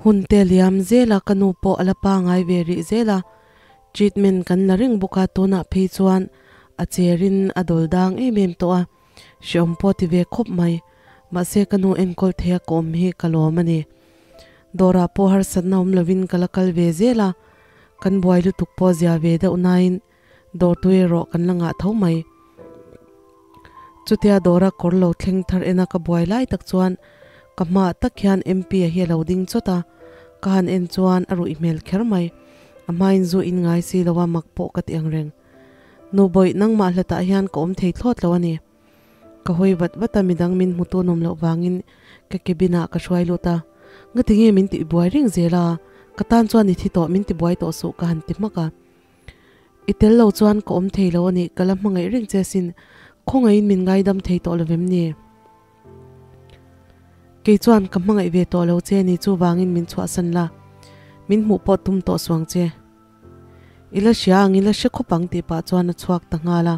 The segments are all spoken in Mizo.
Hun te liam zel a ka nu pawh a la pangai ve rih zel a, treatment kan la reng bawk a, tunah phei chuan a cher in a dawl dang em em tawh a, hreawm pawh ti ve khawp mai. Mahse ka nu enkawl thei a ka awm hi ka lawm a ni. Dawrah pawh harsatna awm lovin ka la kal ve zel a, kan buai lutuk pawh zia ve deuh nain dawr tui erawh kan la ngah tho mai. Chutia dawra kawr lo thleng thar ena ka buai lai tak chuan ka hmaah tak hian MP a hi a lo ding chawt a, ka han en chuan a ruih hmel kher mai. A hmain zu in ngai si lo a mak pawh ka ti ang reng. Nu bawih nangmah hlatah hian ka awm thei thlawt lo a ni. Ka hawi vat vat a midang min hmu tu nawm loh vangin ka cabin ah ka hruai lut a, Ngati nge min tih buai reng zel a, ka tan chuan i thi tawh min ti buai tawh suh ka han ti hmak a. I tel lo chuan ka awm thei lo a nih ka la hmangaih reng che sin, khawngaihin min ngaidam thei tawh lo vem ni? Kei chuan ka hmangaih ve tawh lo che ni chuvangin min chhuahsan la, min hmuh pawh tum tawh suang che. I la hria ang i la hre khawp ang tih pah chuan a chhuak ta nghal a.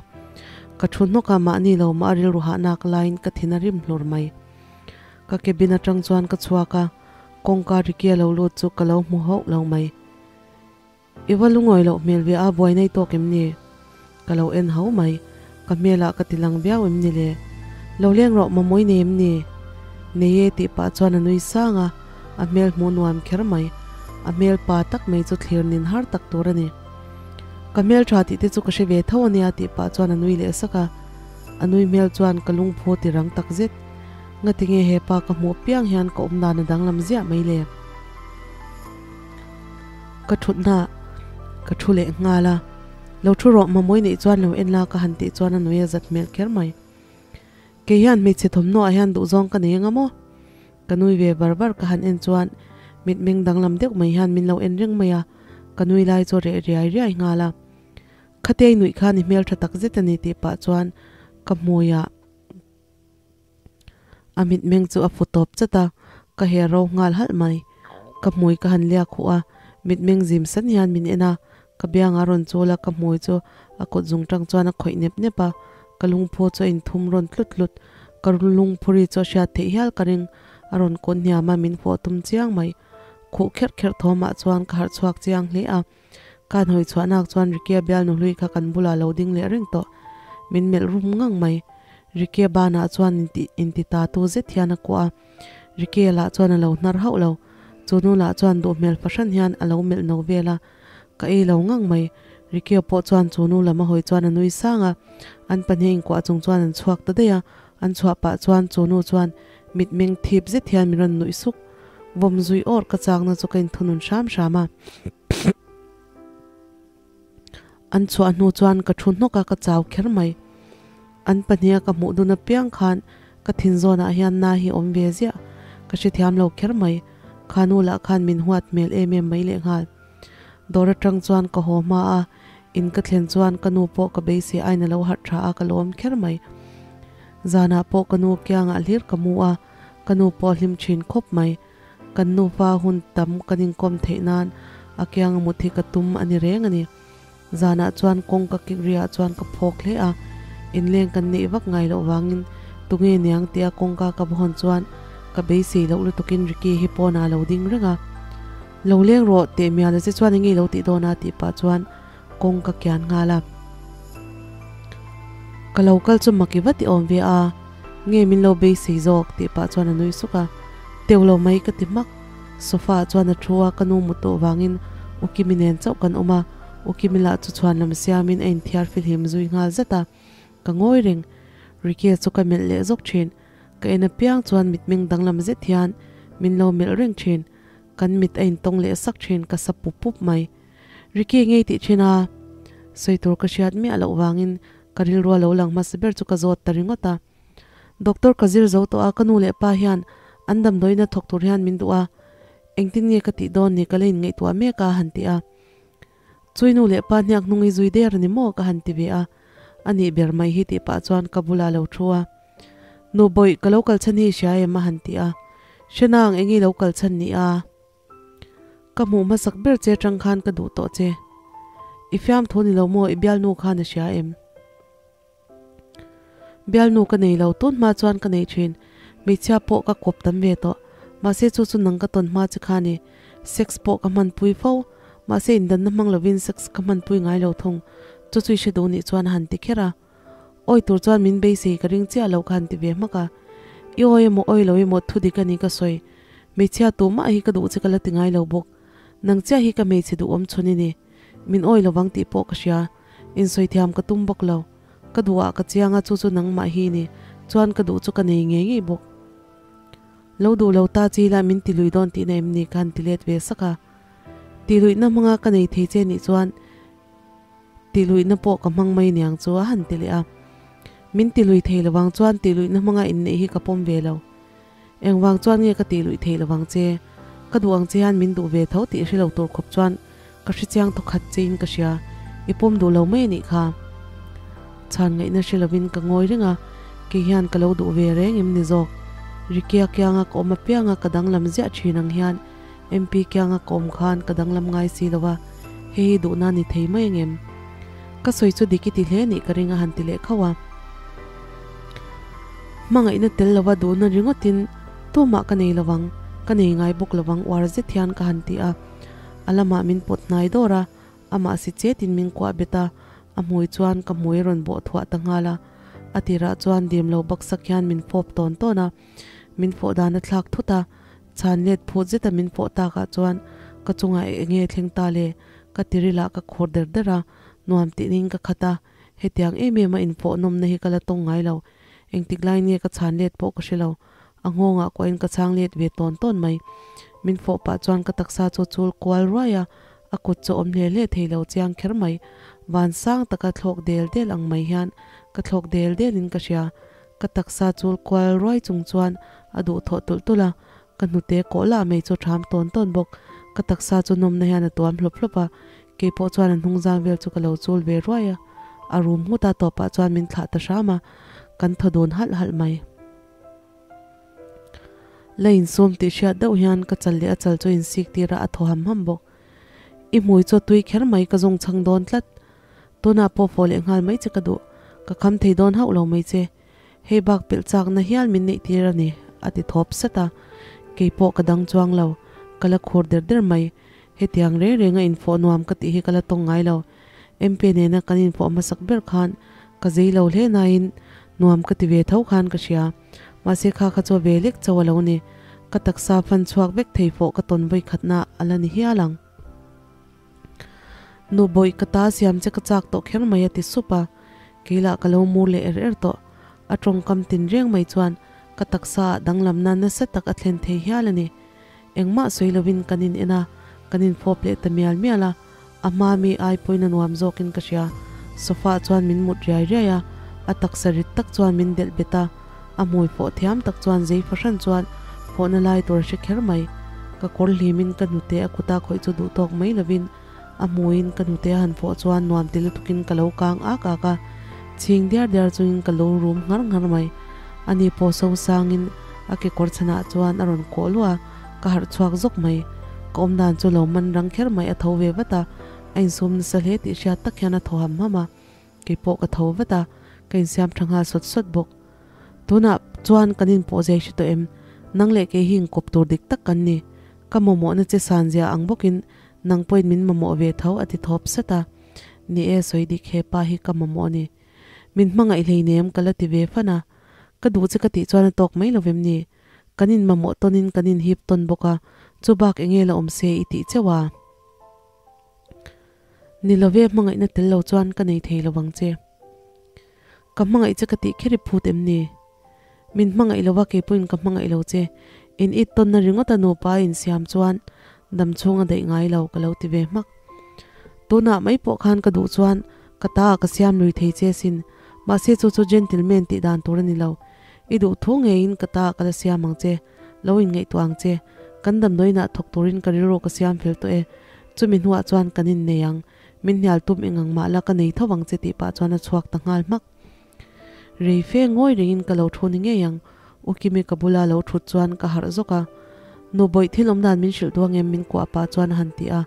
Ka thu hnawk a, mahni lo mah a rilru hahnak laiin ka thin a rim hlur mai. Ka cabin atang chuan ka chhuak a, kawngka Ricky a lo lut chu ka lo hmu hauh lo mai. I va lungawi loh hmel ve a, buai nei tawk em ni? Ka lo en hau mai. Ka hmelah ka ti lang viau em ni le? Lo leng rawh mamawi nei em ni? Nei e tih pah chuan a nui sang a, a hmel hmuh nuam kher mai. A hmel pa tak mai chu thlir nin har tak tur a ni. Ka hmel tha tih te chu ka hre ve tho a nia tih pah chuan a nui leh sak a. A nui hmel chuan ka lungphu ti rang tak zet. Ngatinge he pa ka hmuh piang hian ka awm dan a danglam ziah mai le? Ka thutna ka thu leh nghal a, Lo thu rawh mamawi neih chuan lo en la ka han tih chuan a nui a zat hmel kher mai. Kei hian hmeichhe thawmhnaw ah hian duhzawng ka nei anga maw? Ka nui ve var var ka han en chuan mitmeng danglam deuh mai hian min lo en reng mai a, ka nui lai chu reh riai riai nghal a. Khatei nuih khan i hmeltha tak zet a ni tih pah chuan ka hmui ah. A mitmeng chu a fu tawp chat a, ka her ro nghal halh mai. Ka hmui ka han liak huh a, mitmeng zim san hian min en a, ka biangah a rawn chul a, ka hmui chu a kut zung tang chuan a khawih nep nep a, ka lungphu chu a inthum rawn tlut tlut. Ka lungphuri chu a hriat theih hial ka ring, a rawn kun hniam a, min fawh tum chiang mai. Khuh kherh kherh thawmah chuan ka harh chhuak chiang hle a. Ka han hawi chhuah nak chuan Ricky-a bialnu hlui kha kan bulah lo ding leh reng tawh. Min melh rum ngang mai. Ricky-a banah chuan inti inti ta tu zet hian a kuah a. Ricky-a lah chuan a lo hnar hauh lo. Chu nu lah chuan duh hmel fahran hian a lo melh no vel a. Ka ei lo ngang mai. Ricky-a pawh chuan chu nu lam a hawi chuan a nui sang a. An pahnih inkuah chung chuan an chhuak ta daih a. An chhuah pah chuan chu nu chuan mitmeng thip zet hian min rawn nuih suk. Vawm zui awrh ka chakna chu ka inthunun hram hram a. An chhuah hnu chuan ka thu hnawk a, ka chau kher mai. An pahniha ka hmuh dun apiang khan ka thin zawnah hian na hi awm ve ziah. Ka hrethiam lo kher mai. Kha nu lah khan min huat hmel em em mai lehnghal. Dawr atang chuan ka haw hma a, in ka thlen chuan ka nu pawh ka beisei aiin a lo harh tha a, ka lawm kher mai. Zanah pawh ka nu kiangah hlir ka mu a, ka nu pawh a hlim thin khawp mai. Kan nufa hun tam kan inkawm theih nan a kiang a mut hi ka tum a ni reng a ni. Zanah chuan kawng ka kik riah chuan ka phawk hle a, inleng kan neih vak ngai loh vangin tunge niang tia kawngka ka va hawn chuan ka beisei loh lutukin Ricky hi pawnah a lo ding reng a. Lo leng rawh teh mial a che chuan enge i lo tih dawn a tih pah chuan kawng ka kian nghal a. Ka lo kal chu mak i va ti awm ve a, nge min lo beisei zawk tih pah chuan a nui suk a, teu lo mai ka ti hmak. Sofa ah chuan a thu a, ka nu mu tawh vangin U Kimi nen chauh kan awm a, U Kimi lah chu chhuan lam siamin a inthiar fihlim zui nghal zat a, ka ngawi reng. Ricky-a chu ka melh leh zawk thin, ka en apiang chuan mitmeng danglam zet hian min lo melh reng thin, kan mit a intawng leh sak thin ka sa pup pup mai. Ricky ngei tih thin a, sawi tur ka hriat miah loh vangin ka rilru a lo lang hmasa ber chu ka zawt ta ringawt a. Doctor ka zir zo tawh a, ka nu leh pa hian an damdawiin a thawk tur hian min duh a, engtin nge ka tih dawn ni ka la inngaihtuah mek a a han ti a. Chui nu leh pa hniak hnung i zui der a ni maw ka han ti ve a, a nih ber mai hi tih pah chuan ka bulah a lo thu a. Nu bawih ka lo kal chhan hi i hria em a han ti a, Hrenang eng i lo kal chhan ni a? Ka hmuh hmasak ber che atang khan ka duh tawh che. I fiamthu ni lo maw i bialnu khan a hria em? Bialnu ka nei lo, tun hma chuan ka nei thin. Hmeichhia pawh ka kawp tam ve tawh. Mahse chu chu nang ka tawn hma che kha ni. Sex pawh ka hmanpui fo. Mahse indanna hmang lovin sex ka hmanpui ngai lo thung. Chu chu i hre duh nih chuan a han ti kher a. Awi tur chuan min beisei ka ring chiah lo ka han ti ve hmak a. I awi emaw awi lo emaw thu dik a ni ka sawi. Hmeichhia tumah hi ka duh che ka la ti ngai lo bawk. Nang chiah hi ka hmeichhe duhawm chhun i ni. Min awi lovang tih pawh ka hria. Insawi thiam ka tum bawk lo. Ka duh ah ka chiang a chu chu nangmah hi i ni. Chuan ka duh chu ka nei ngei ngei bawk. Lo duh lo ta chi la min ti lui dawn tihna em ni ka han ti let ve sak a. Ti luihna hmanga ka nei thei che nih chuan ti luihna pawh ka hmang mai niang chu a han ti leh a. Min ti lui thei lovang chuan ti luihna hmanga inneih hi ka pawm ve lo. Engvang chuan nge ka tih luih thei lovang che? Ka duh ang che hian min duh ve tho tih hre lo tur khawp chuan ka hre chiang thawkhat che in ka hria. I pawm duh lo mai a nih kha. Chhan ngaihna hre lovin ka ngawi reng a, kei hian ka lo duh ve reng em ni zawk? Rikia kianga ka awm apianga ka danglam ziah thin ang hian MP kianga ka awm khan ka danglam ngai si lo va, hei hi duhna ni thei mai angem? Ka sawi chu dik i ti hle nih ka ring a han ti leh khauh a. Hmangaihna tel lova duhna ringawtin tumah ka nei lovang, ka nei ngai bawk lovang uar zet hian ka han ti a. A lamah min pawt hnai dawr a, amah si chetin min kuah bet a, a hmui chuan ka hmui a rawn bawh thuah ta nghal a. A tirah chuan dim lo baksak hian min fawp tawn tawn a, min fawh dan a thlak thut a, chhan let phut zeta min fawh takah chuan ka chungah eng nge thleng ta le? Ka tirilah ka khur der der a, nuam tihning ka khat a. Hetiang em em a infawh nawmna hi ka la tawng ngai lo. Engtik lai nge ka chhan let pawh ka hre lo. A nghawngah kuahin ka chhang let ve tawn tawn mai. Min fawh pah chuan ka taksa chu chul kual ruai a, a kut chu awm hle hle thei lo chiang kher mai. Van sang taka thlawk del del ang mai hian ka thlawk del delin ka hria. Ka taksa chul kual ruai chung chuan a duhthawh tulh tulh a, ka hnute kawh lah mai chu ṭham tawn tawn bawk. Ka taksa chu nawmna hian a tuam hlawp hlawp a, Kei pawh chuan a hnungzang vel chu ka lo chul ve ruai a, a rum nghut a tawpah chuan min thlah ta hram a, kan thaw dun halh halh mai. La insum tih hriat deuh hian ka chal leh a chal chu a insik tir a, a thaw ham ham bawk. I hmui chu a tui kher mai, ka zawng chhang dawn tlat. Tunah pawh fawh leh nghal mai che ka duh, ka kham thei dawn hauh lo mai che. Hei bak pelh chakna hial min neih tir a ni, a ti thawp sat a. Kei pawh ka dang chuang lo, ka la khur der der mai. Hetiang reng renga infawh nuam ka tih hi ka la tawng ngai lo. MP nena kan infawh hmasak ber khan ka zei lo hle nain nuam ka ti ve tho khan ka hria. Mahse kha kha chu ve lek chauh a lo ni. Ka taksa fan chhuak vek thei fawh ka tawn vawi khatna a la ni hial ang. Nu bawih ka ta siam che ka chak tawh kher mai a ti sup a. Kei lah ka lo mur leh er er tawh. A tawngkam tin reng mai chuan ka taksa ah danglamna nasa tak a thlen thei hial a ni. Engmah sawi lovin kan in en a, kan in fawp leh ta mial mial a, a hma mi ai pawhin a nuam zawkin ka hria. Sofa ah chuan min mut riai riai a, a taksa rit tak chuan min delh bet a, a hmui fawh thiam tak chuan zei fahran chuan fawhna lai tur a hre kher mai. Ka kawr hlimin ka hnute a kuta khawih chu duh tawk mai lovin a hmuiin ka hnute a han fawh chuan nuam ti lutukin ka lo kang ak ak a, chhing diar diar chungin ka lo rum nghar nghar mai. Ani pawh so sangin a kekawr chhanah chuan a rawn kawh luah a, ka harh chhuak zawk mai. Ka awm dan chu lo man rang kher mai a tho ve vat a, a insum nasa hle tih hriat tak hian a thaw ham ham a. Kei pawh ka tho vat a, ka insiam tha nghal sawt sawt bawk. Tunah chuan kan inpawh zai hre tawh em? Nang leh kei hi inkawp tur dik tak kan ni. Ka mamawhna che san zia ang bawkin nang pawhin min mamawh ve tho a ti thawp sat a. Ni e, sawi dik he pa hi ka mamawh a ni. Min hmangaih hleinem ka la ti ve fan a. Ka duh che ka tih chuan a tawk mai lovem ni? Kan inmamawh tawnin kan inhip tawn bawk a, chu bak enge la awm se i tih cheuh a. Ni love hmangaihna tel lo chuan ka nei thei lo vang che. Ka hmangaih che ka tih kher i phut em ni? Min hmangaih lova kei pawhin ka hmangaih lo che. In it tawnna ringawta nupa a insiam chuan dam chhung a daih ngai lo ka lo ti ve hmak. Tunah mai pawh khan ka duh chuan ka ta ah ka siam lui thei che sin. Mahse chu chu gentleman tih dan tur a ni lo. I duh thu ngeiin ka ta ah ka la siam ang che. Lo inngaihtuah ang che. Kan damdawiinah thawk turin ka rilru ka siam fel tawh e. Chumi hnuah chuan kan innei ang. Min hnial tum eng ang mah la ka nei tho ang che tih pah chuan a chhuak ta nghal hmak. Rei fe ngawi rengin ka lo thu ni ngei ang. U Kimi ka bula lo thut chuan ka harh zawk a. Nu bawih thil awm dan min hrilh duh angem min kuah pah chuan a han ti a.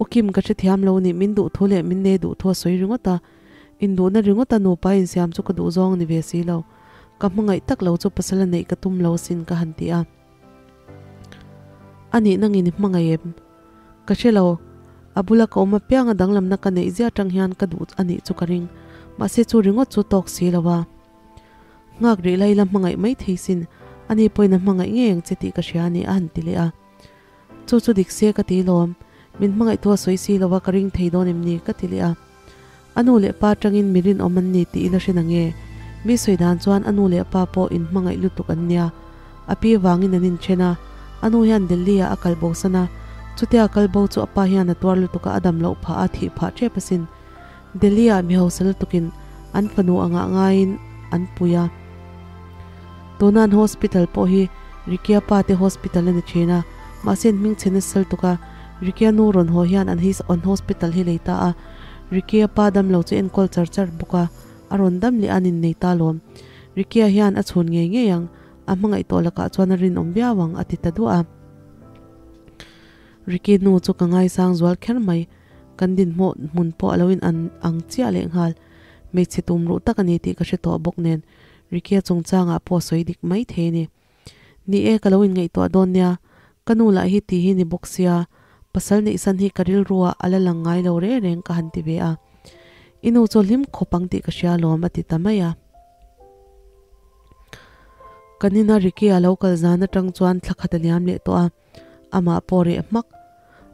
U Kim ka hrethiam lo nih min duh thu leh min nei duh thu a sawi ringawt a. Induhna ringawt a nupa insiam chu ka duh zawng ni ve si lo. Ka hmangaih tak lo chu pasal a neih ka tum lo sin ka han ti a. Anih nangin i hmangaih em? Ka hre lo. A bula ka awm apianga danglamna ka neih zia atang hian ka duh anih chu ka ring. Mahse chu ringawt chu tawk si lo a. Nghak rih lai la hmangaih mai thei sin, ani pawhin a hmangaih ngei ang che tih ka hria a ni a han ti leh a. Chu chu dik se ka ti lawm, min hmangaihtu a sawi si lo a ka ring thei dawn em ni ka ti leh a. A nu leh pa atangin mi rinawm an ni tih i la hre nange? Mi sawi dan chuan a nu leh pa pawh in hmangaih lutuk an nia. A pi vangin an inthen a, a nu hian Delhi ah a kal bo san a, chutia a kal bo chu a pa hian a tuar lutuk a a dam loh phah a thih phah tep asin. Delhi ah mi hausa lutukin an fanu angah ngaiin an pui a. Tuna an hospital pawh hi Rikia pa te hospital a ni thin a, mahse an hmingchhe nasa lutuk a, Rikia nu rawn haw hian an his an hospital hi lei ta a, Rikia pa damlo chu enkawl char char bawk a, a rawn dam leh a an innei ta lawm. Rikia hian a chhun ngei ngei ang, a hmangaih tawh lakah chuan a rinawm viau ang a ti ta duah a. Ricky nu chu ka ngaisang zual kher mai, kan dinhmawh hmun pawh a lo in an ang chiah leh nghal. Hmeichhe tum ruh tak a ni tih ka hre tawh bawk nen, Ricky-a chungchangah pawh sawi dik mai thei a ni. Ni e, ka lo inngaihtuah dawn nia, ka nu lah hi ti hi ni bawk sia, pasal neihsan hi ka rilruah a la lang ngai lo reng reng ka han ti ve a. I nu chu hlim khawp ang tih ka hria alawm a ti ta mai a. Kan ina Ricky-a lo kal zan atang chuan thla khat a liam leh tawh a. Amah pawh reh hmak.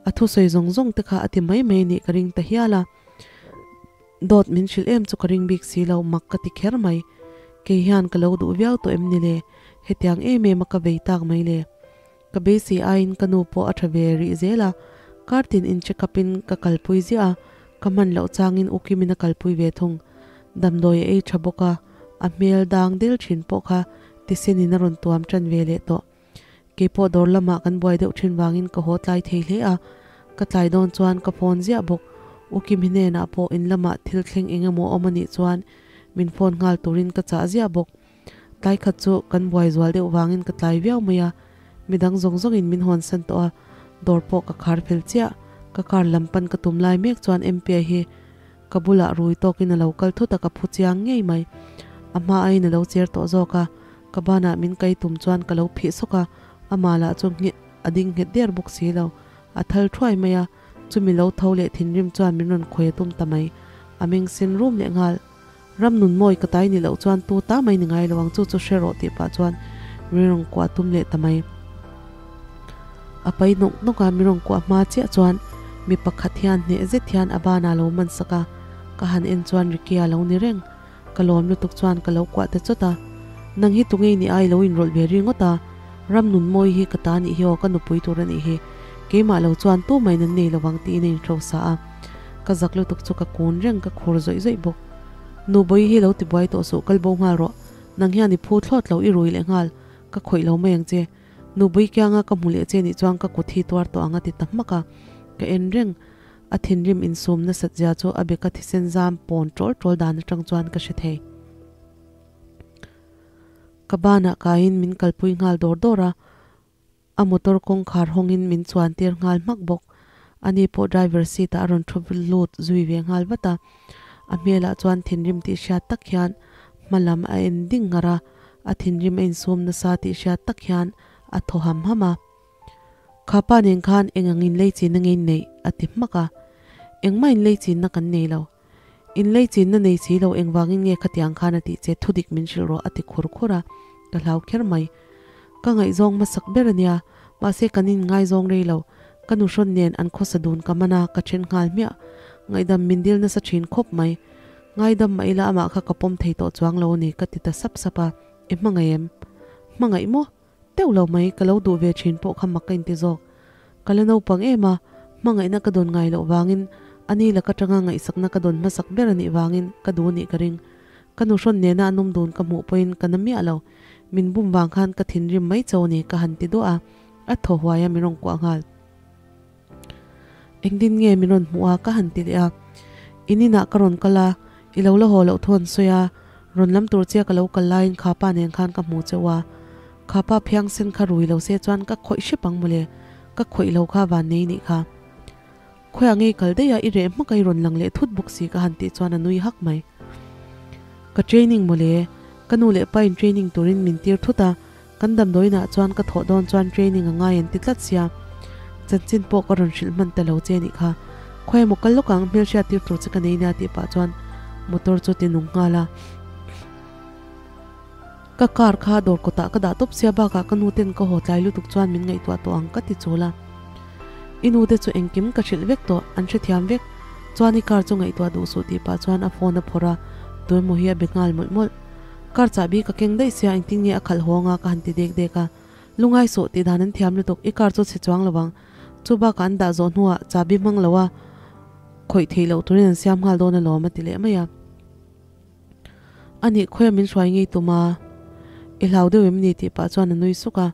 A thusawi zawng zawng te kha a ti mai mai nih ka ring ta hial a. Dawt min hrilh em chu ka ring bik si lo, mak ka ti kher mai. Kei hian ka lo duh viau tawh em ni le? Hetiang em em a ka vei tak mai le. Ka beisei aiin ka nu pawh a tha ve rih zel a, kar tin in check up in ka kalpui ziah a, ka hman loh changin u Kimin a kalpui ve thung. Damdawi a ei tha bawk a, a hmel dang del thin pawh kha tisenin a rawn tuam tan ve leh tawh. Keipawh dawr lamah kan buai deuh thin vangin ka haw tlai thei hle a, ka tlai dawn chuan ka phone ziah bawk. U Kim hnenah pawh in lamah thil thleng eng emaw awm a nih chuan min phone nghal turin ka chah ziah bawk. Tlai khat chu kan buai zual deuh vangin ka tlai viau mai a, midang zawng zawngin min hawnsan tawh a, dawr pawh ka khar fel chiah. Ka car lam pan ka tum lai mek chuan MPa hi ka bulah rui tawkin a lo kal thut a, ka phu chiang ngei mai. A hma aiin a lo cher tawh zawk a. Ka banah min kai tum chuan ka lo phih sawk a, amah lah chu nghet a ding nghet der bawk si lo. A thal thuai mai a, chumi lo tho leh thinrim chuan min rawn khawi a tum ta mai. A meng sen rum leh nghal. Ram nun mawi ka tai ni loh chuan tu ta mai ni ngai lo ang chu chu hre rawh tih pah chuan min rawn kuah tum leh ta mai. A pai nawk nawk a, min rawn kuah hma chiah chuan mi pakhat hian hneh zet hian a banah lo man sak a, ka han en chuan Ricky-a lo ni reng. Ka lawm lutuk chuan ka lo kuah ta chawt a, Nang hi tungei ni ai lo inrawlh ve ri ngawt a, ram nun mawi hi ka ta nih hi aw ka nupui tur a nih hi, keimah lo chuan tu mai nan nei lovang tiin a inhrosa a, ka zak lutuk chu ka kun reng ka khur zawih zawih bawk. Nu bawi hi lo ti buai tawh suh kal bo nghal rawh, nang hian i phu thlawt lo i rui leh nghal, ka khawih lo mai ang che. Nu bawi kianga ka hmu leh che nih chuan ka kut hi tuar tawh ang a ti ta hmak a, ka en reng. A thinrim insum nasat zia chu a beka thisen zam pawn ṭawl ṭawl dan aṭang chuan ka hre thei. Ka banah kaiin min kalpui nghal dawr dawr a, a motor kawngkhar hawngin min chuan tir nghal hmak bawk. Ani pawh driver seat ah a rawn ṭhu lut zui ve nghal vat a. A hmelah chuan thinrim tih hriat tak hian hma lam a en ding ngar a, a thinrim a insum nasa tih hriat tak hian a thaw ham ham a. Kha pa nen khan eng ang inlei chinna nge in neih? a ti hmak a. Engmah inlei chinna kan nei lo. Inlei chinna nei si lo engvangin nge khatiang khan a tih che thudik min hrilh rawh a ti khur khur a, ka hlau kher mai. Ka ngaihzawng hmasak ber a nia, mahse kan inngaizawng rei lo. Ka nuhrawn nen an khawsa dun ka man a, ka then nghal hmiah. Ngaihdam min dil nasa thin khawp mai. Ngaidam mah ila amah kha ka pawm thei tawh chuang lo a ni ka ti ta sap sap a. I hmangaih em? Hmangaih maw? Teuh lo mai, ka lo duh ve thin pawh kha mak ka inti zawk. Ka la naupang em a, hmangaihna ka dawn ngai loh vangin, a ni laka tanga ngaihsakna ka dawn hmasak ber a nih vangin ka duh nih ka ring. Ka nuhrawn nena an awm dun ka hmuh pawhin ka na miah lo. Min bum vang khan ka thinrim mai cho ni ka han ti duah a, a thaw huai a min rawn kuah nghal. Engtin nge min rawn hmuh a ka han ti leh a, In inah ka rawn kal a, i lo la haw loh thu an sawi a, rawn lam tur chia ka lo kal laiin kha pa nen khan ka hmu cheu a, kha pa phiang sen kha rui lo se chuan ka khawih hrep ang mawle, ka khawih lo kha van nei nih kha. Khawiah ngei kal daih a, i reh hmak a i rawn lang leh thut bawk si ka han tih chuan a nui hak mai. Ka training mawle, ka nu leh pa in training turin min tir thut a, Kan damdawiinah chuan ka thawh dawn chuan training a ngai an ti tlat sia. Chanchin pawh ka rawn hrilh hman ta lo che nih kha. Khawi emaw kal lawk ang, hmelhriat tir tur che ka nei nia tih pah chuan motor chu ti nung nghal a. Ka car kha dawr kawtah ka dah tawp sia bakah ka nu ten ka haw tlai lutuk chuan min ngaihtuah tawh ang ka ti chul a. I nu te chu engkim ka hrilh vek tawh, an hrethiam vek. Chuan i car chu ngaihtuah duh suh tih pah chuan a phone a phawrh a, tuemaw hi a be nghal mawlh mawlh. Car chahbi ka keng daih sia engtin nge a khalh hawng a ka han ti dek dek a. Lungai suh tih dan an thiam lutuk, i car chu chhe chuang lo ang. Chu bakah an dah zawh hnuah chahbi hmang lo a khawih theih loh turin an siam nghal dawn alawm a ti leh mai a. A nih khawiah min hruai ngei tum a, i hlau deuh em ni tih pah chuan a nui suk a,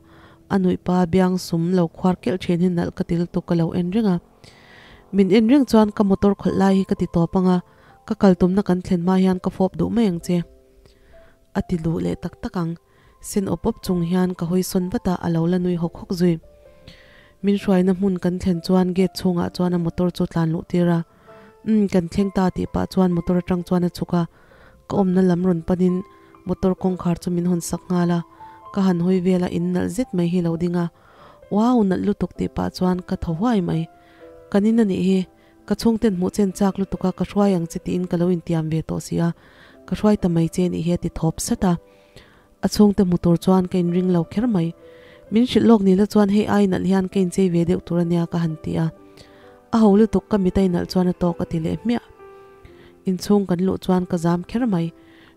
a nuih pa biang sum lo khuar kelh thin hi nalh ka ti lutuk ka lo en reng a. Min en reng chuan ka motor khawlh lai hi ka ti tawp ang a, ka kal tumna kan thlen hma hian ka fawp duh mai ang che. A ti duh leh tak tak ang. Sen awp awp chung hian ka hawi sawn vat a, a lo la nui hawk hawk zui. Min hruaina hmun kan thlen chuan gate chhungah chuan a motor chu tlan luh tir a. Umm, kan thleng ta tih pah chuan motor atang chuan a chhuk a, ka awmna lam rawn panin motor kawngkhar chu min hawn sak nghal a, ka han hawi vel a in nalh zet mai hi lo ding a, Wow, nalh lutuk tih pah chuan ka thaw huai mai. Kan in a nih hi, ka chhungten hmuh chen chak lutuk a ka hruai ang che tiin ka lo intiam ve tawh si a, ka hruai ta mai che nih hi a ti thawp sat a. A chhungte hmu tur chuan ka inring lo kher mai. Min hrilh lawk ni la chuan hei ai nalh hian ka inchei ve deuh tur ania ka han ti a. A ho lutuk ka mit a inalh chuan a tawk a ti leh hmiah. Inchhung kan luh chuan ka zam kher mai.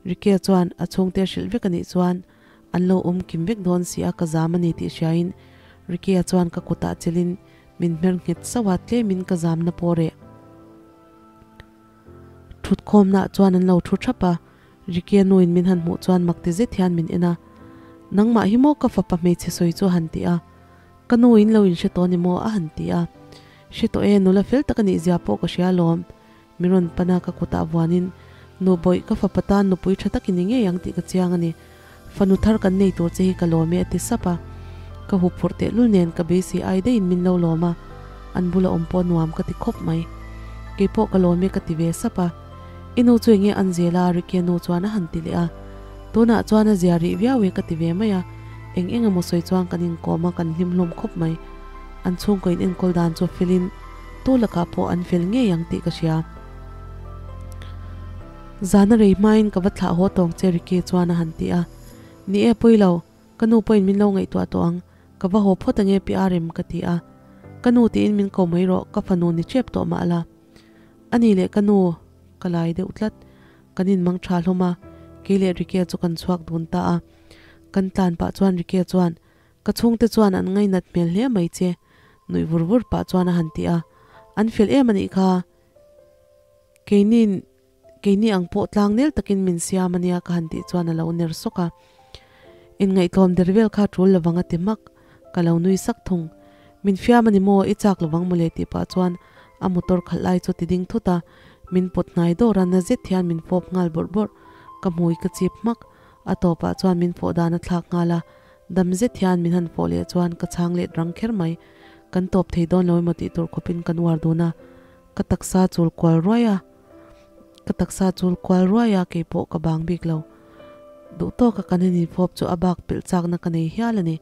Ricky-a chuan a chhungte a hrilh vek anih chuan an lo awm kim vek dawn si a ka zam a ni tih hriain Ricky-a chuan ka kutah chelin min hmer nghet sauh a tlemin ka zamna pawh reh. Thutkhawmnaah chuan an lo thu thap a, Ricky-a nuin min han hmuh chuan mak ti zet hian min en a, Nangmah hi maw ka fapa hmeichhe sawi chu a han ti a, Ka nu in lo inhre tawh ni maw a han ti a, Hre tawh e, nula fel tak a nih zia pawh ka hria alawm, min rawn pan a ka kutah vuanin, Nu bawih, ka fapa tan nupui tha tak i ni ngei ang tih ka chiang a ni, fanu thar kan nei tur che hi ka lawm e a ti sap a, ka huphurh tehlul nen ka beisei ai daihin min lo lawm a, an bula awm pawh nuam ka ti khawp mai. Keipawh ka lawm e ka ti ve sap a. I nu chu enge an zel a? Ricky-a nu chuan a han ti leh a. Tunah chuan a zia rih viau e ka ti ve mai a. Eng eng emaw sawi chuan kan inkawm a, kan hlim hlawm khawp mai. An chhungkaw in enkawl dan chu felin tu lakah pawh an fel ngei ang tih ka hria. Zana rei hmain ka va thlah haw tawng che Ricky chuan a han ti a. Ni e pawi lo, ka nu pawhin min lo ngaihtuah tawh ang. Ka va haw phawt ange pi Arem ka ti a. Ka nu tiin min ko mai rawh, ka fanu ni tep tawh mah la. A ni leh ka nu, ka lai deuh tlat. Kan inmang tha hlawm a, kei leh Ricky-a chu kan chhuak dun ta a. Kan tlan pah chuan Ricky-a chuan, Ka chhungte chuan an ngainat hmel hle mai che, nuih vur vur pah chuan a han ti a. An fel em a nih kha, keini'n keini ang pawh tlang nel takin min siam a nia ka han tih chuan a lo ner sawk a. Inngaihtlawm der vel kha tul lovang a ti hmak. Ka lo nui sak thung. Min fiam a ni maw, i chak lovang mawle tih pah chuan a motor khalh lai chu ti ding thut a, min pawt hnai dawr a, na zet hian min fawp nghal bawrh bawrh. Ka hmui ka chip hmak. A tawpah chuan min fawh dan a thlak nghal a, dam zet hian min han fawh leh chuan ka chhang let rang kher mai. Kan tawp thei dawn lo emaw tih tur khawpin kan uar dun a, ka taksa chul kual ruai a, ka taksa chul kual ruai a, keipawh ka bang bik lo. Duh tawka kan han infawp chu a bak pelh chakna ka nei hial a ni.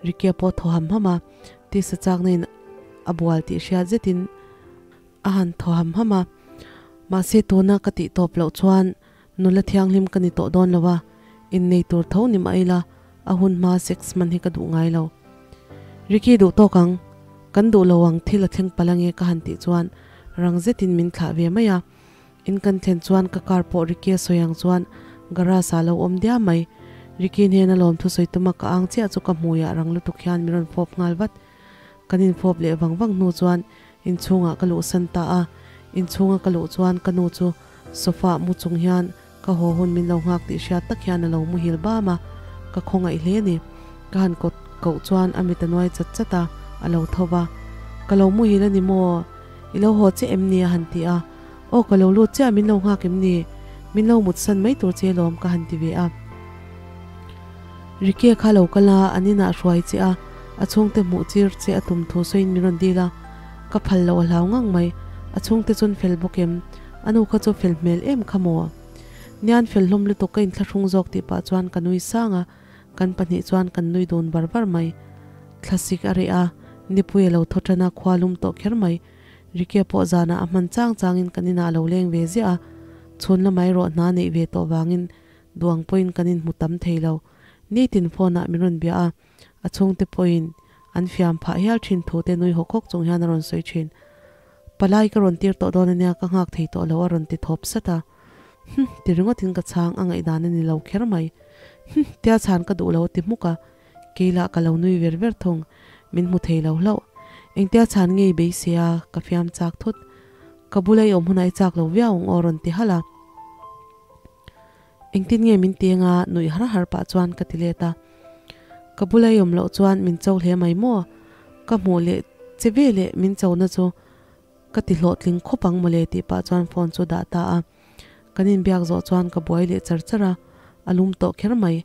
Ricky-a pawh thaw ham ham a, tisa chakna in a bual tih hriat zetin a han thaw ham ham a. Mahse tuna ka tih tawp loh chuan nula thianghlim ka ni tawh dawn lo a, innei tur tho ni mah ila a hun hma sex man hi ka duh ngai lo. Ricky duh tawk ang, kan duh lo ang thil a thleng palh ange ka han tih chuan rang zetin min thlah ve mai a. In kan thlen chuan ka car pawh Ricky a sawi ang chuan garage ah lo awm diam mai. Ricky hnena lawm thusawi tuma ka ang chiah chu ka hmuiah rang lutuk hian min rawn fawp nghal vat. Kan infawp leh vang vang hnu chuan inchhungah ka luhsan ta a. Inchhunga ka luh chuan ka nu chu sofa ah mu chung hian ka haw hun min lo nghak tih hriat tak hian a lo muhil bam a, ka khawngaih hle a ni. Ka han kawt koh chuan a mit a nuai chat chat a, a lo tho va. Ka lo muhil a ni maw? I lo haw chiah em ni? a han ti a. Aw ka lo lut chiah min lo nghak em ni? Min lo mut san mai tur che lawm ka han ti ve a. Ricky kha lo kal a, an inah hruai che a, a chhungte hmuh chir che a tum thu sawiin min rawn dil a, ka phal loh a hlau ngang mai, a chhungte chuan fel bawk em? A nu kha chu fel hmel em kha maw? Nian fel hlawm lutuk ka inthlahrung zawk tih pah chuan ka nui sang a, kan pahnih chuan kan nui dun var var mai. Thlasik a reh a, Nipui a lo thaw tan a, khua lum tawh kher mai. Ricky-a pawh zanah a hman chang changin kan inah a lo leng ve ziah a, chhun lamah erawh hna neih ve tawh vangin duang pawhin kan inhmu tam thei lo. Nitin phone-ah min rawn bia a, a chhungte pawhin an fiam phah hial thin thu te nui hawk hawk chung hian a rawn sawi thin. Palai ka rawn tir tawh dawn ania, ka nghak thei tawh lo a rawn ti thawp sat a. Hum, ti ringawtin ka chhang a ngaihdan a ni lo kher mai. Hum, tia chhan ka duh lo a ti hmuk a, kei lah ka lo nui ver ver thung, min hmu thei lo hlauh. Engtia chhan nge i beisei a, ka fiam chak thut. Ka bula i awm hunah i chak lo viau ang aw rawn ti halh a. Engtin nge min ti anga nuih har har pah chuan ka ti let a. Ka bula i awm loh chuan min cho hle mai maw? Ka hmuh leh che ve leh min chona chu Ka ti hlawhtling khawp ang mawle tih pah chuan phone chu dah ta a. Kan inbiak zawh chuan ka buai leh char char a, a lum tawh kher mai.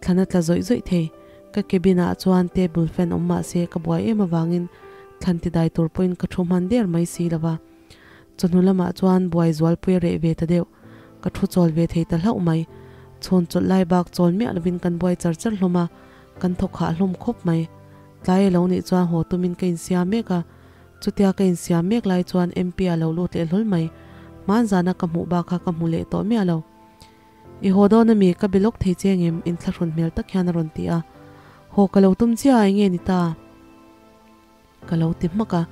Thlan a tla zawih zawih thei. Ka cabin ah chuan table fan awm mah se ka buai em avangin thlan ti dai tur pawhin ka thu hman der mai si lo va. Chawhnu lamah chuan buai zualpui a reh ve ta deuh. Ka thu chawl ve thei ta hlauh mai. Chhawn chawlh lai bak chawl miah lovin kan buai char char hlawm a, kan thawk hah hlawm khawp mai. Tlai a lo nih chuan haw tumin ka insiam mek a. Chutia ka insiam mek lai chuan MP a lo lut leh hlawl mai. Hmanzana ka hmuh bak kha ka hmu leh tawh miah lo. I haw dawn ami, ka be lawk thei che ngem? Inthlahrun hmel tak hian a rawn ti a. Haw ka lo tum chiah a, enge ni ta? Ka lo ti hmak a,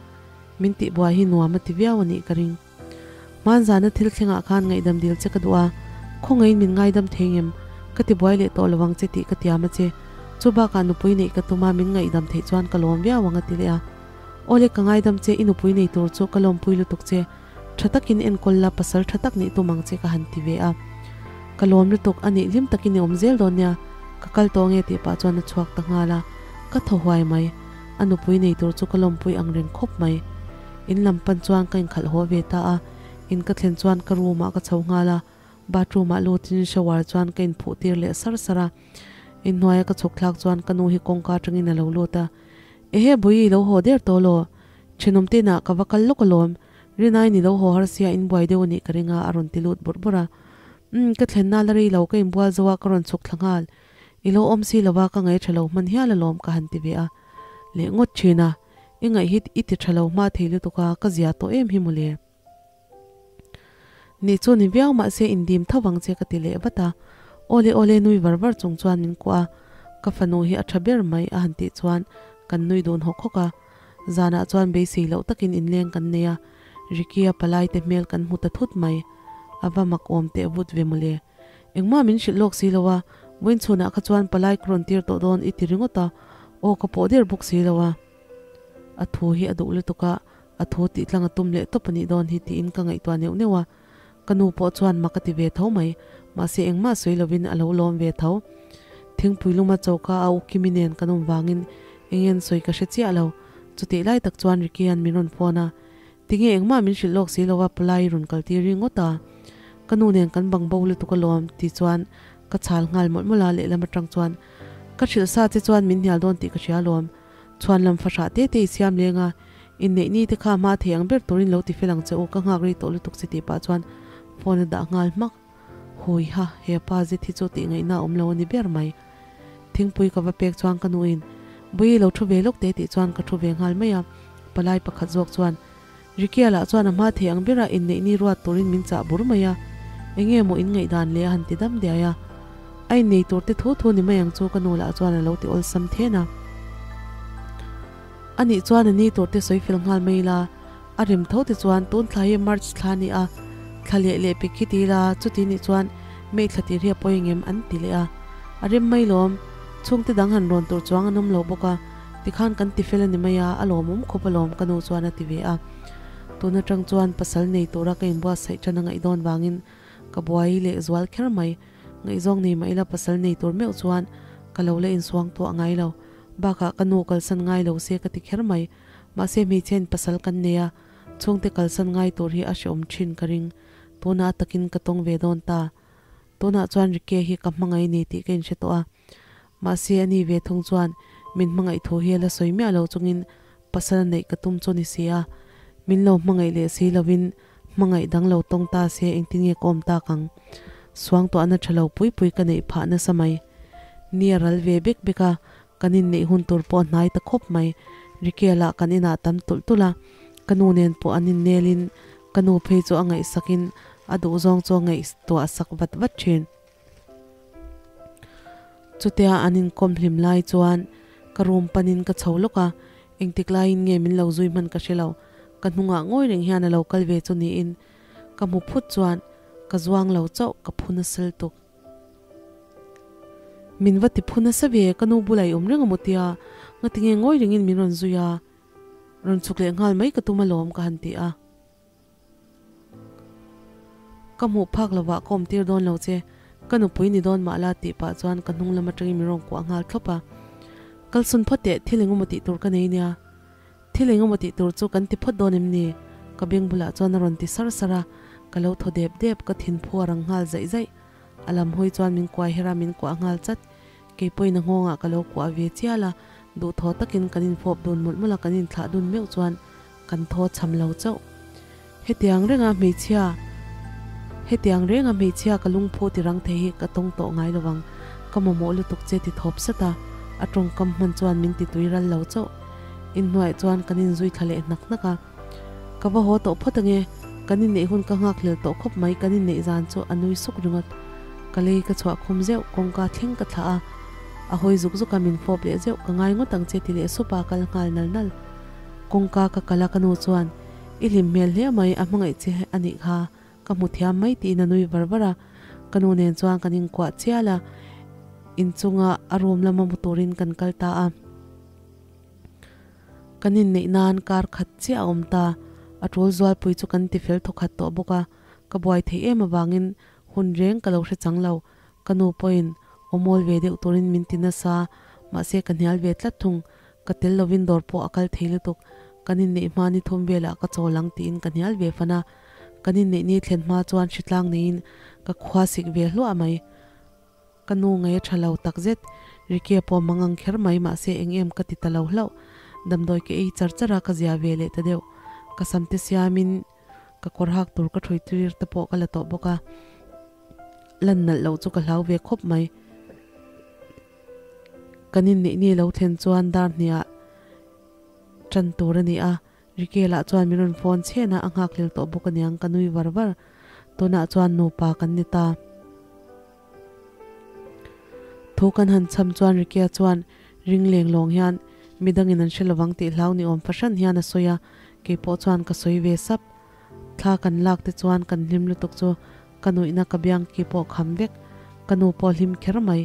min tihbuai hi nuam a ti viau a nih ka ring. Hmanzana thil thlengah khan ngaihdam dil che ka duh a, khawngaihin min ngaidam thei ngem? Ka ti buai leh tawh lo ang che tih ka tiam a che. Chu bakah nupui neih ka tum a, min ngaihdam theih chuan ka lawm viau ang a ti leh a. Awle ka ngaidam che, i nupui nei tur chu ka lawmpui lutuk che. Tha takin enkawl la, pasal tha tak nih tum ang che ka han ti ve a. Ka lawm lutuk, a nih hlim takin i awm zel dawn nia, ka kal tawh nge tih pah chuan a chhuak ta nghal a, ka thaw huai mai. A nupui nei tur chu ka lawmpui ang reng khawp mai. In lam pan chuan ka inkhalh haw ve ta a, in ka thlen chuan ka room ah ka chho nghal a, bathroom ah lutin shower chuan ka inphuh tir leh sar sar a. Inhnuaia ka chhuk thlak chuan ka nu hi kawngka atangin a lo lut a, Ehe Bawihi i lo haw der tawh law? Thenawm te inah ka va kal lawk alawm, Rinaiin i lo haw har sia in buai deuh a nih ka ring a a rawn ti lut bawrh bawrh a. Umm ka thlen na la rei lo ka inbual zo a ka rawn chhuk thla nghal. I lo awm si lova ka ngaih tha lo hman hial alawm ka han ti ve a. Leh ngawt thin a, i ngaih hi i ti tha lo hma thei lutuk a, ka zia tawh em hi mawle. Nih chu ni viau mahse indim tho vang che ka ti leh vat a, Awle awle nui var var chung chuan min kuah a, ka fanu hi a tha ber mai a han tih chuan kan nui dun hawk hawk a, zanah chuan beisei loh takin inleng kan nei a, Ricky-a palai te hmel kan hmu ta thut mai, a va mak awm teh vut ve mawle. Engmah min hrilh lawk si lo a, vawiin chhunah kha chuan palai ka rawn tir tawh dawn i ti ringawt a, aw ka pawh der bawk si lo a. A thu hi a duh lutuk a, a thu tih tlang a tum leh tawp a nih dawn hi tiin ka ngaihtuah neuh neuh a. Ka nu pawh chuan mak a ti ve tho mai, mahse engmah sawi lovin a lo lawm ve tho. Thingpui luma choka a u Kimi nen kan awm vangin eng en sawi ka hre chiah lo. Chutih lai tak chuan Ricky-a'n min rawn phone a, Tinge engmah min hrilh lawk si lo a, palai rawn kal tir ringawt a. Ka nu nen kan bang bo lutuk alawm ti chuan ka chhal nghal mawlh mawlh a, lehlam atang chuan ka hrilh sa che chuan min hnial dawn tih ka hria alawm. Chhuan lam fahrah te te i siam leng a, inneih ni te kha hma thei ang ber turin lo ti fel ang che u, ka nghak rei tawh lutuk che tih pah chuan phone a dah nghal hmak. Hui ha, he pa zet hi chu tih ngaihna a awm lo a ni ber mai. Thingpui ka va pek chuan ka nuin, Bawi lo thu ve lawk te tih chuan ka thu ve nghal mai a, palai pakhat zawk chuan Ricky-a lah chuan a hma thei ang bera inneih ni ruat turin min chah bur mai a, enge maw in ngaihdan leh a han ti dam diai a. A innei tur te thu thu ni mai ang chu ka nu lah chuan a lo ti awlsam then a. A nih chuan a ni tur te sawi fel nghal mai ila, a rem tho te chuan tun thla hi March thla a ni a, thla leh leh pek khi ti ila, chuti nih chuan May thla tir hi a pawi engem an ti leh a. A rem mai lawm, chhungte dang han rawn tur chuang an awm lo bawk a. Tikhan kan ti fel a ni mai a, a lawmawm khawp alawm ka nu chuan a ti ve a. Tun atang chuan pasal nei tura ka inbuatsaih tan a ngaih dawn vangin ka buai leh zual kher mai. Ngaihzawng nei mah ila pasal nei tur meuh chuan ka lo la insuang tawh a ngai lo. Bakah ka nu kalsan ngai lo se ka ti kher mai. Mahse hmeichhiain pasal kan nei a, chhungte kalsan ngai tur hi a hreawm thin ka ring. Tunah takin ka tawng ve dawn ta. Tunah chuan Rike hi ka hmangaih ni tih ka inhre tawh a. Mahse a ni ve thung chuan min hmangaih thu hi a la sawi miah lo chungin pasal neih ka tum chu ni si a. Min lo hmangaih leh si lovin hmangaih dang lo tawng ta se engtin nge ka awm tak ang? Suangtuahna tha lo pui pui ka neih phah nasa mai. Ni a ral ve bek bek a, kan inneih hun tur pawh a hnai ta khawp mai. Ricky-a lah kan inah tam tulh tulh a, ka nu nen pawh an innelin ka nu phei chu a ngaihsakin a duhzawng chu a ngaihtuah sak vat vat thin. Chutia an inkawm hlim lai chuan ka room panin ka chho lawk a, engtik laiin nge min lo zui hman ka hre lo, ka hnungah ngawi reng hian a lo kal ve chu niin ka hmu phut chuan ka zuang lo chauh ka phu nasa lutuk. Min va ti phu nasa ve, ka nu bulah i awm reng a maw tia, ngatinge ngawi rengin min rawn zui a, rawn chhuk leh nghal mai ka tum alawm ka han ti a. Ka hmuh phak lovah ka awm tir dawn lo che, ka nupui ni dawn mah la tih pah chuan ka hnung lam atangin min rawn kuah nghal thlawp a. Kalsun phawt teh, thil engemaw tih tur ka nei nia. Thil engemaw tih tur chu kan ti phawt dawn em ni? Ka beng bulah chuan a rawn ti sar sar a, ka lo thaw dep dep, ka thinphu a rang nghal zaih zaih. A lam hawi chuan min kuai her a, min kuah nghal chat. Kei pawhin a nghawngah ka lo kuah ve chial a, duhthaw takin kan infawp dun mawlh mawlh a, kan inthlah dun meuh chuan kan thaw cham lo chauh. Hetiang renga hmeichhia Hetiang renga hmeichhia ka lungphu ti rang thei hi ka tawng tawh ngai lo ang, ka mamawh lutuk che ti thawp sat a, a tawngkam hman chuan min ti tui ral lo chauh. Inhnuaiah chuan kan inzui thla leh hnak hnak a. Ka va haw tawh phawt ange, kan inneih hun ka nghak hlel tawh khawp mai kan inneih zan chu a nui suk ringawt. Ka lei ka chhuah khum zeuh, kawngka thleng ka thlah a, a hawi zuk zuk a min fawp leh zeuh, ka ngai ngawt ang che ti leh sup a kal nghal nal nal. Kawngka ka kal a ka nu chuan, I hlim hmel hle mai, a hmangaih che a nih kha, ka hmu thiam mai tiin a nui var var a. Ka nu nen chuan kan inkuah chial a, inchunga a room lama mu turin kan kal ta a. Kan inneih nan kar khat chiah a awm ta, a tul zualpui chu kan ti fel thawkhat tawh bawk a, ka buai theih em avangin hun reng ka lo hre chang lo, ka nu pawhin awmawl ve deuh turin min ti nasa, mahse ka hnial ve tlat thung, ka tel lovin dawr pawh a kal thei lutuk, kan inneih hma ni thum velah ka chawl ang tiin ka hnial ve fan a, kan inneih ni thlen hma chuan hritlang neiin ka khua sik ve hluah mai. Ka nu ngei a tha lo takzet, Ricky-a pawh mang ang kher mai mahse eng em ka ti ta lo hlauh. Damdawi ka ei char char a, ka zia ve leh ta deuh. Ka sam te siamin ka kawr hak tur ka thui tir te pawh ka la tawh bawk a, lan nalh loh chu ka hlau ve khawp mai. Kan inneih ni lo thlen chuan dar hniah tan tur a ni a, Ricky lah chuan min rawn phone chhen a, a nghakhlel tawh bawk aniang ka nui var var. Tunah chuan nupa kan ni ta. Thu kan han cham chuan Ricky-a chuan ring leng lawng hian midangin an hre lovang tih hlau ni awm fahran hian a sawi a, keipawh chuan ka sawi ve sap. Thla kan lak te chuan kan hlim lutuk chu ka nuihna ka biang ki pawh kham vek. Ka nu pawh hlim kher mai.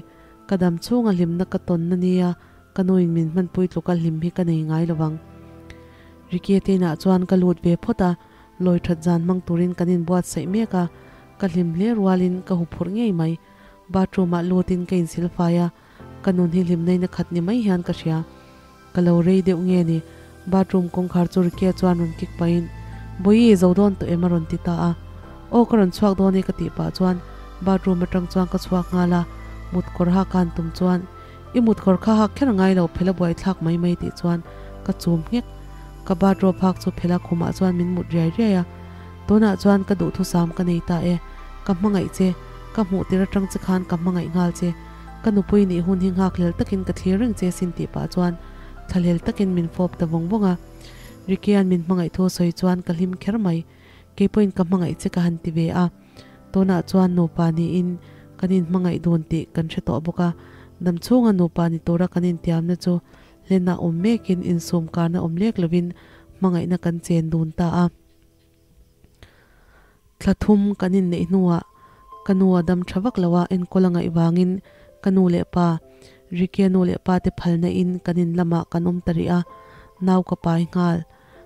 Ka dam chhunga hlimna ka tawn na nia Ka nuin min hmanpui tluka hlim hi ka nei ngai lo vang. Ricky te inah chuan ka lut ve phawt a, lawi that zan hmang turin kan inbuatsaih mek a, ka hlim hle rualin ka huphurh ngei mai. Bathroom ah lutin ka insilfai a, ka nun hi hlimnain a khat ni mai hian ka hria. Ka lo rei deuh nge ni, bathroom kawngkhar chu Ricky chuan rawn kik pahin, Bawihi, zo dawn tawh em? a rawn ti ta a. Aw ka rawn chhuak dawn e ka tih pah chuan bathroom atang chuan ka chhuak nghal a, mut kawr hak a han tum chuan, I mut kawr kha hak kher ngai lo, phela buai thlak mai mai tih chuan ka chum nghek. Ka bathrobe hak chu phela khumah chuan min mut riai riai a. Tunah chuan ka duhthusam ka nei ta e. Ka hmangaih che, ka hmuh tir atang che khan ka hmangaih nghal che. Ka nupui nih hun hi nghakhlel takin ka thlir reng che sin tih pah chuan thlahlel takin min fawp ta vawng vawng a. Rickie-a'n min hmangaih thu a sawi chuan ka hlim kher mai. Keipawhin ka hmangaih che ka han ti ve a. Tunah chuan nupa niin kan inhmangaih dun tih kan hre tawh bawk a, dam chhunga nupa ni tura kan intiamna chu hlenah awm mekin insum karna awm lek lovin hmangaihna kan chen dun ta a. Thla thum kan inneih hnuah ka nu a dam tha vak lo a, enkawl a ngaih vangin ka nu leh pa, Ricky-a nu leh pa te phalna in kan in lamah kan awm ta rih a, nau ka pai nghal.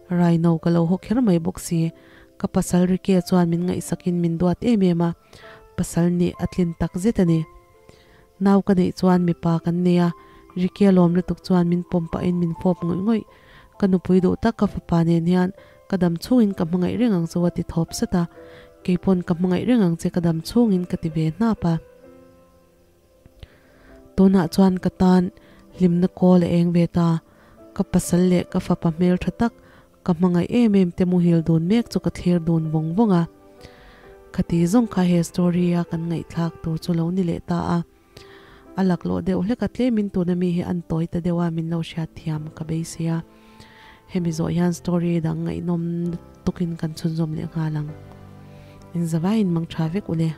Raino ka lo haw kher mai bawk si. Ka pasal Ricky-a chuan min ngaihsakin min duat em em a, pasal nih a tlin tak zet a ni. Nau ka neih chuan mipa kan nei a, Ricky-a lawm lutuk chuan min pawm pahin min fawp ngawih ngawih. Ka nupui duh tak ka fapa nen hian ka dam chhungin ka hmangaih reng ang chu a ti thawp sat a, keipawn ka hmangaih reng ang che ka dam chhungin ka ti ve hnap a. Tunah chuan ka tan hlimna kawl a eng ve ta, ka pasal leh ka fapa hmel tha tak Ka hmangaih em em te muhil dun mek chu ka thlir dun vawng vawng a. Khati zawng kha he story a kan ngaihthlak tur chu lo ni leh ta a. A laklawh deuh hlek a tlemin tuna mi hi an tawi ta deuh a min lo hriat thiam ka beisei a. Hemi zawh hian story dang ngaihnawm lutukin kan chhunzawm leh nghal ang. Inzavaiin mang tha vek ule.